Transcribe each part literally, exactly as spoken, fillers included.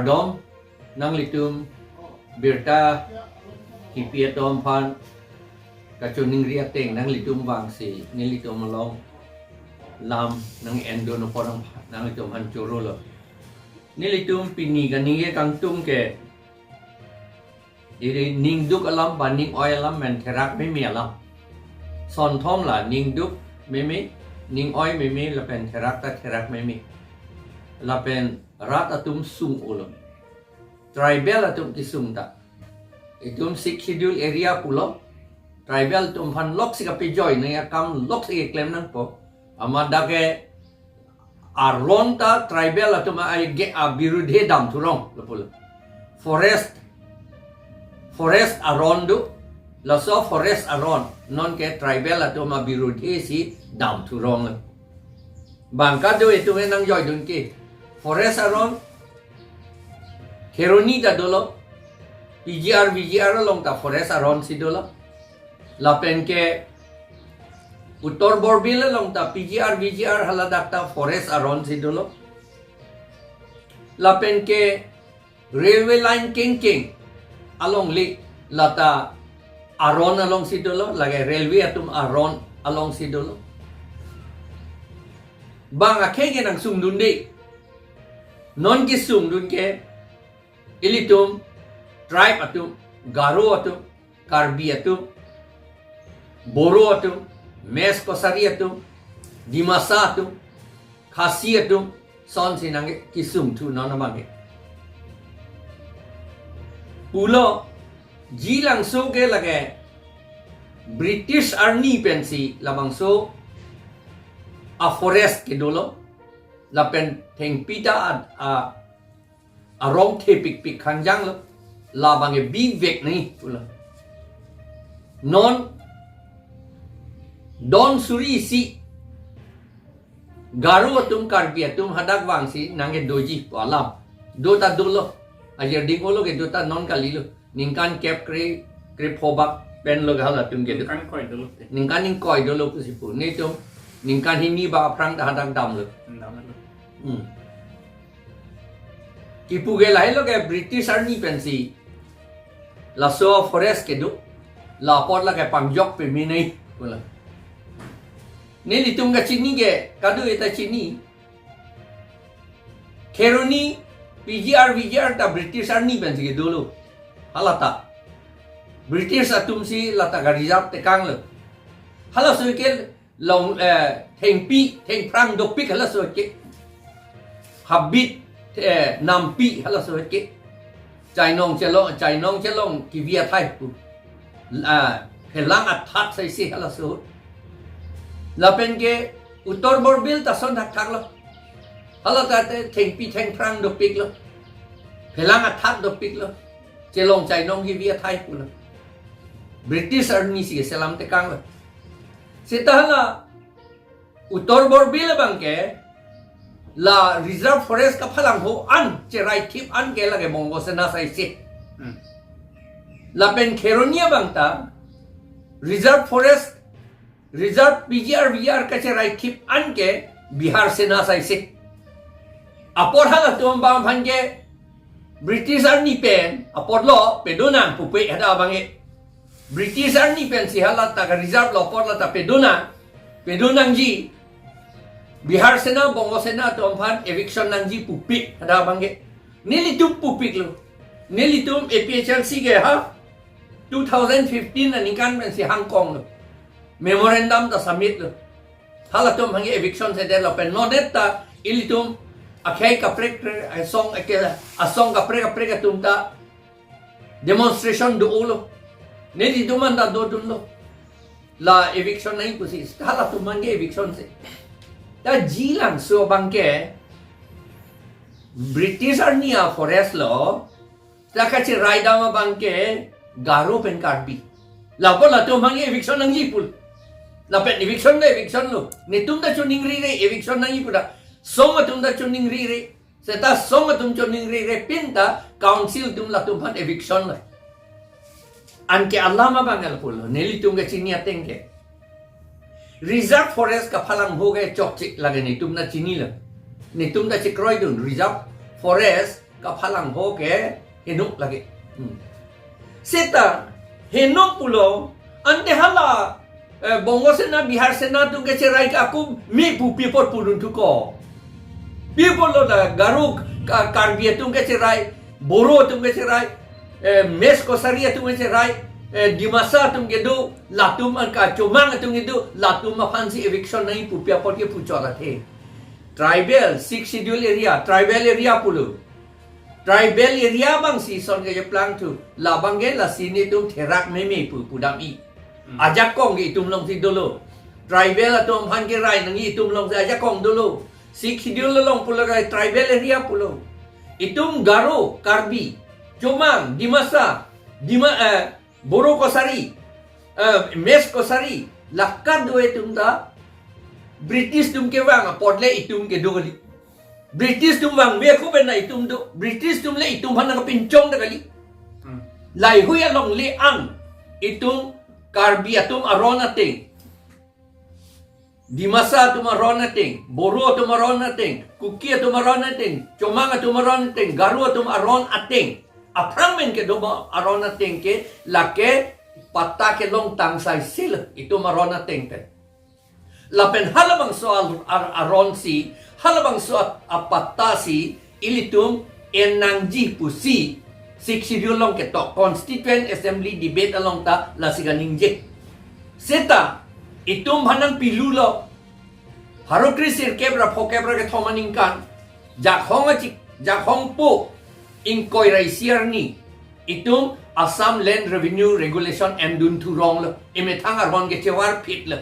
Dom, nanglitum birta kipi atum aphan kachiningri ateng nanglitum vangsi nelitum along lam nang-endun apot nanglitum aphan chorolo. Nelitum pini kaningje kangtung ke, iri ningduk alam ba ning-oi alam pen therak meme alam. Sonthom la ningduk meme, ning-oi meme lapen therak ta therak meme. Lapen rat atum sung-olo. Tribal atum kesung ta. Itum Sixth Schedule area pulo. Tribal atum aphan loksi kapejoi nangji akam loksi keklem nangpo. Amat dak ke aron ta tribal atum a-, age abirudhe damthurong lo pulo. Forest, forest aron do, laso forest aron non ke tribal atum abirudhe si damthurong lo. Bang kado itum ke nangjoidun ke forest aron, Kheroni ta dolo, P G R, V G R along ta forest aron si dolo. Lapen ke Uttar Borbil along ta P G R, V G R haladak ta forest aron si dolo. Lapen ke railway line kengkeng along le lata aron along si dolo, lake railway atum aron along si dolo. Bang akhei ke nangsungdunde. Non kesungdun ke ilitum tribe atum, Garo atum, Karbi atum, Boro atum, Mech Kachari atum, Dimasa atum, Khasi atum, sonsi nangkesungthu non abang ke. Pulo, Jilangso ke lake British arni pensi labangso a-forest kedolo, lapen thengpi ta a, a, arong thepikpik khangjang lo, labang ke bivek ni pulo. Non don suri isi Garo atum Karbi atum hadak vangsi nangkedoji pu alam. Do ta dolo. Ajir ding olo ke do ta non kalilo. Ningkan kep kre, krephobak pen lo halatum kedo. Ningkan ingkoi dolo te. Ningkan ingkoi dolo pusi pu. Netum ningkan hini ba aphrang ta hadak damlo. Damlo. Hmm. Kipu ke lahelo ke British arni pensi laso forest kedo, la apot lake pangjok peme nai pulo. Nelitum kachini ke, kado-eta chini. Kheroni, P G R, V G R ta British arni pensi kedolo. Halata British atumsi lata ka-reserve tekanglo. Halaso ke long, eh, thengpi, thengphrang dopik halaso ke. Habit, eh, nampi halaso ke. Chainong chelong, chainong chelong kevi athai pu. Ah, phelang athat saisi halaso. Lapen ke Uttar Borbil ta ason thakthak lo. Halata te thengpi thengphrang dopik lo. Phelang athat dopik lo. Chelong chainong kevi athai pulo. British arni si selam tekanglo. Seta hala Uttar Borbil abang ke la reserve forest kaphalangho an, cheraithip an ke lake Bongo Sena saisi. Hmm. Lapen Kheroni abang ta reserve forest, reserve P G R V G R kacheraithip an ke Bihar Sena saisi. Apor halatum abang aphan ke British arni pen apotlo pedonang pupe hadak abang ke. British arni pensi halata ka-reserve lo apot lata pedonang, pedonangji. Bihar Sena, Bongo Sena atum aphan eviction nangji pupe hadak abang ke. Nelitum pupiklo. Nelitum A P H L C ke ha two thousand fifteen aningkan pensi hangkonglo. Memorandum ta submit lo. Halatum aphan ke eviction sedetlo pen non-et ta ilitum akhei kaprek kaprek asong ake, asong kaprek kaprek atum ta demonstration do-olo. Nelitum an ta dodunlo. La eviction nai pusi, halatum aphan ke eviction si. Ta Jilangso abang ke British arni a-forest lo, ta kacheraidam abang ke Garo pen Karbi. Lapu latum aphan ke eviction nangji pulo. Lapen eviction ta eviction lo. Netum ta choningrire eviction nangji pu ta. Song atum ta choningrire. Seta song atum choningrire pin ta council atum latum aphan eviction lo. Anke alam abang ke lapulo. Nelitum kachini ateng ke reserve forest kaphalangho ke chokche lake netum ta chinilo. Netum ta chekroidun reserve forest kaphalang ho ke henok lake. Hmm. Seta henok pulo, ante hala, eh, Bongo Sena, Bihar Sena atum kecherai ke ako me pu pi apot pudun thuko. Pi apotlo la Garo, Ka-, Karbi atum kecherai, Boro atum kecherai, eh, Mech Kachari atum kecherai, eh, Dimasa atum kedo, latum an ka Chomang atum kedo, latum aphansi eviction nangji pu pi apot ke puchot athe. Tribal, Sixth Schedule area, tribal area pulo. Tribal area abangsi son ke jeplangthu. Labang ke lasi netum therak meme pu pudam i. Hmm. Ajakong ke itum alongsi dolo. Tribal atum aphan kerai nangji itum alongsi ajakong dolo. Sixth Schedule along pulo, tribal area pulo. Itum Garo, Karbi, Chomang, Dimasa, Dima, eh, Boro Kachari, eh, Mech Kachari, la kadokave atum ta British atum kevang apot le itum kedo kali. British atum vangve ako pen la itum do, British atum le itum aphan nangkapinchong ta kali. Hmm. Laheihui alongle an itum Karbi atum aron ateng, Dimasa atum aron ateng, Boro atum aron ateng, Kuki atum aron ateng, Chomang atum aron ateng, Garo atum aron ateng, aphrang pen kedo ba aron ateng ke lake patta kelong tang sai sil itum aron ateng pen. Lapen halabangso al-, ar-, aronsi, halabangso at-, apattasi, ilitum en nangji pusi Sixth Schedule along ketok Constituent Assembly debate along ta lasi kaningje. Seta itum aphan nangpilulo. Pharo kre sirkep ra phokep ra kethom aningkan, Jakhong achik, Jakhong po ingkoi ra isi arni, itum Assam Land Revenue Regulation endun thuronglo. Emethang aron kechevar phitlo.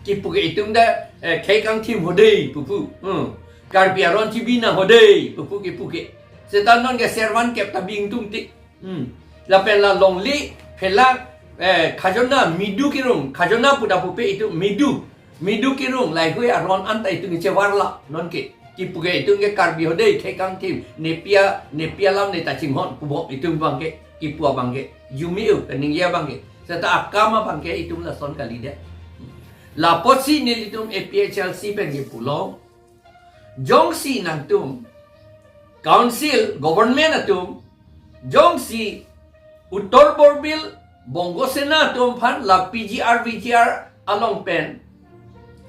Kipu ke itum ta, eh, khei kangthim ho dei pupu. Hmm. Karbi aron chibi nang ho dei pupu kipu ke. Seta non ke servan kep ta bing tum ti. Hmm. Lapen la longle, phelak, eh, khajona, midu kirung, khajona puta pupe itum midu. Midu kirung, laheihui aron anta itum kechevar la, non ke. Kipu ke itum ke Karbi ho dei, khei kangthim, ne pi a, ne pi alam ne ta chinghon, pu bom itum abang ke, kipu abang ke. Jumi u, kaningje abang ke. Seta akam abang ke itum lason kalidet. Lapotsi nelitum A P H L C pen ke pulo. Jongsi nangtum Council, government atum, jongsi Uttar Borbil, Bongo Sena atum aphan la P G R V G R along pen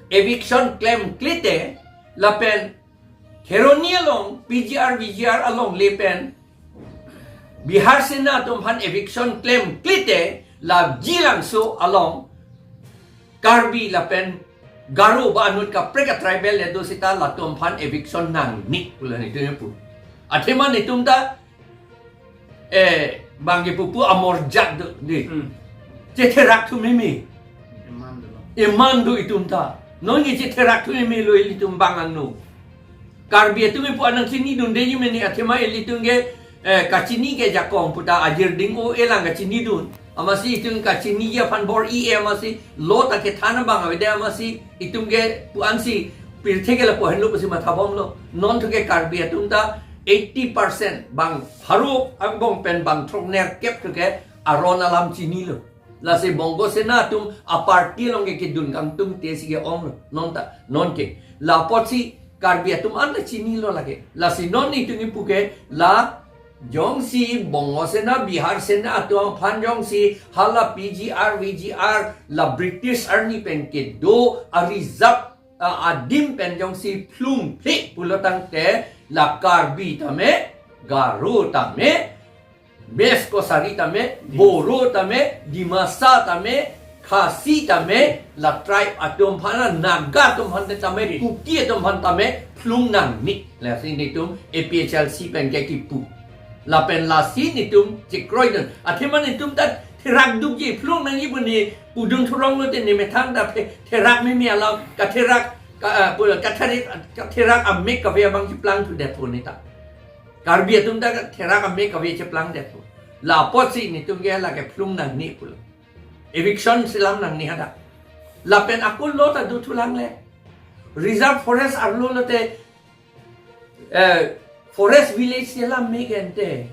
eviction klemkle te, lapen Kheroni along P G R V G R alongle pen Bihar Sena atum aphan eviction klemkle te, la Jilangso along Karbi lapen Garo ba anut kaprek a tribal le do seta latum aphan eviction nangne pulo netum pu. Athema netum ta, eh, bang ke pupu amor jak do di. Hmm. Chetherak thu meme. Eman do lo. Eman do itum ta. Non ke chetherak thu meme lo ilitum bang angno. Karbi atum ipu anang chinidun dei mene athema ilitum ke, eh, kachini ke jakong puta ajir ding o elang kachinidun. Amatsi itum kachini aphan bor-i e amatsi lo ta kethan abang avede amatsi itum ke pu ansi pirthe ke lapu henlo pusi matha bomlo. Non thu ke Karbi atum ta eighty percent bang pharo angbong pen bang throknerkep thu ke aron alam chinilo. Lasi Bongo Sena atum a party along ke kedun kangtung te si ke-ong non ta, non ke. Lapotsi Karbi atum anta chinilo lake. Lasi non netum ipu ke la jongsi Bongo Sena, Bihar Sena atum aphan jongsi hala P G R, V G R la British arni pen kedo a reserve, a, adim pen jongsi phlung phle pulo tangte la Karbi tame, Garo tame, Mech Kachari tame, Dimasa. Boro tame, Dimasa tame, Khasi tame, la tribe atum aphan, Naga atum aphan tame, Yes. Kuki atum aphan tame, phlung nangne. Lasi netum A P H L C pen ke kipu. Lapen lasi netum chekroidun. Athema netum ta therak dukji phlung nangji pu ne pudun thuronglo te ne methang ta phe-, therak meme alam, katherak, ka, ah, pu, katherak, katherak amek kave abang cheplang thu det pu ne ta. Karbi atum ta therak amek kave cheplang det pu. Lapotsi netum ke lake phlung nangne pulo. Eviction selam nangne hadak. Lapen akul lo ta do thulang le. Reserve forest arlo lote, eh, forest village selam me gente.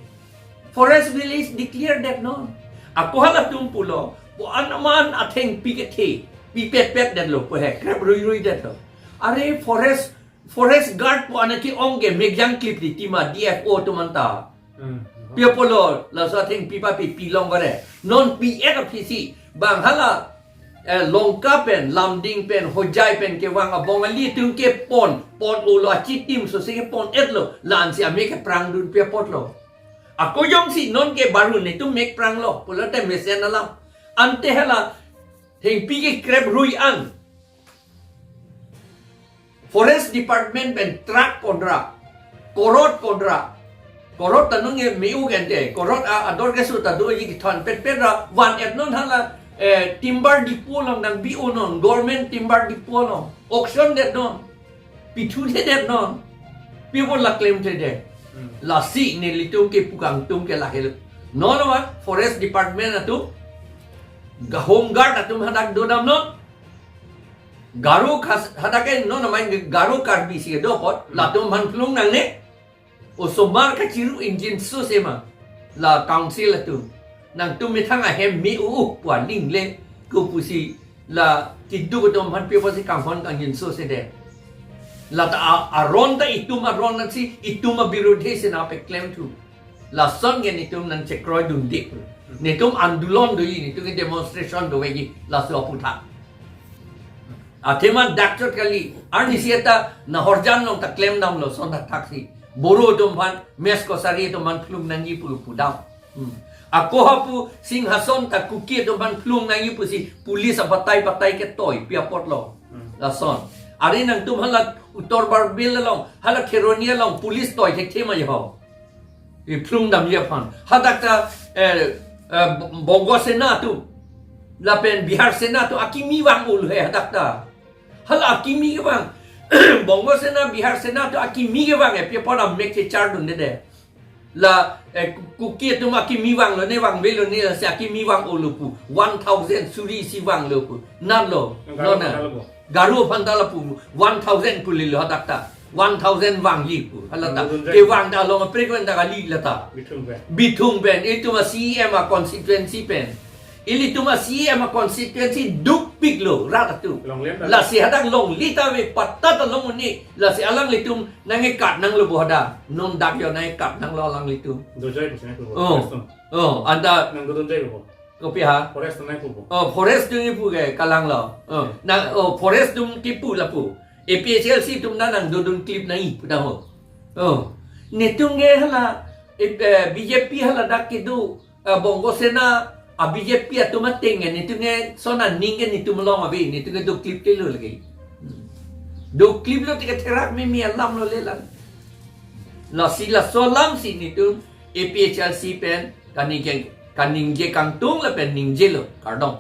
Forest village declare det non. Ako halatum pulo. Pu an aman athengpi kethe. Pi petpet detlo pu he. Krep ruirui detlo. Are forest Forest guard pu anke ong ke mekjang klip di tima D F O atum anta. Hmm. Pi apotlo laso athengpi papi pilong bare. Non pi-et aphisi bang hala, eh, Lanka pen, Lumding pen, Hojai pen kevang abongali atum kepon, pon-olo achitim sose kepon-etlo. La-ansi amek keprangdun pi apotlo. Ako jongsi non ke baru netum mek pranglo pulote mesen alam. Ante hala thengpi kekrep rui an Forest Department pen truck konra, korot konra, korot ta nung e meu gente, korot a ador keso ta doji kethon petpet ra van-et non hala, eh, timber depot along nangbi-o non, government timber depot along auction det non, pithuthedet non, pi apot la klemthedet. Hmm. Lasi nelitum kepu kangtung ke lahelo. Non amat Forest Department atum, ga home guard atum hadak dodam non. Garo khas hadak ke non amai Garo Karbi si do apot, hmm, latum aphan phlung nangne. Osomar kachiru ingjinso sema la council atum. Nangtum methang ahem me-o pu aling le ko pusi la keduk atum aphan pi apotsi kanghon kangjinso sede. La ta a-, aron ta itum aron nasi itum abirodhi si nangpeklemthu. Lason ke netum nangchekroidunde. Netum andolon doji, netum ke demonstration doji, laso aputhak. Athema dak chot kali, arnisi eta Nahorjan along ta klemdamlo son thakthaksi. Boro atum aphan, Mech Kachari atum aphan phlung nangji pulo pudam. Hmm. Ako hapu Singhason ta Kuki atum aphan phlung nangji pusi police abatai batai ketoi pi apotlo. Hmm. Lason. Ari nangtum hala Uttar Barbil along, hala Kheroni along police toi thekthe ma ho. Iphlung damji aphan. Hadak ta, eh, eh, Bongo Sena atum, lapen Bihar Sena atum akimi vang-olo he hadak ta. Hala akimi kevang. Bongo Sena, Bihar Sena atum akimi kevang e, pi apot amek kechardunde de. La, eh, Ku-, Kuki atum akimi vanglo ne, vangvelo ne, si akimi vang-olo pu. One thousand suri si vanglo pu. Nanlo. Garo non na. Aphan ta lapu. Garo aphan ta lapu. One thousand pu lelo hadak ta. One thousand vangji pu. Hala ta. Nangdodun jai. Kevang ta along apre kevang ta kali la ta. Bithung pen. Bithung pen. Itum a-C E M a-constituency pen. Ilitum a-C E M a-constituency dukpiklo rat atum. Longle ta. Lasi hadak longle ta ave, patta ta long un-e. Lasi alanglitum nangkekat nanglo bo hadak. Non dak yo nangkekat nanglo alanglitum. Dojai pusi nangkok. Oh. Forest atum. Oh, anta. Nangdodun jai bo. Kopi ha? Forest atum nangkok. Oh, forest atum kipu ke kalanglo. Oh, na, oh, forest atum kipu lapu. A P H L C atum na nangdodun klip nangji pu ta ho. Oh. Netum ke hala, eh, B J P hala dak kedo, eh, Bongo Sena, a-B J P atum ateng ke, netum ke son aning ke netum along ave, netum ke doklip kelo lagi. Dokliplo tik ketherak mimi alamlo lelang. Lasi laso alamsi netum A P H L C pen kaningje, kaningje kangtung lapen ningjelo, kardom.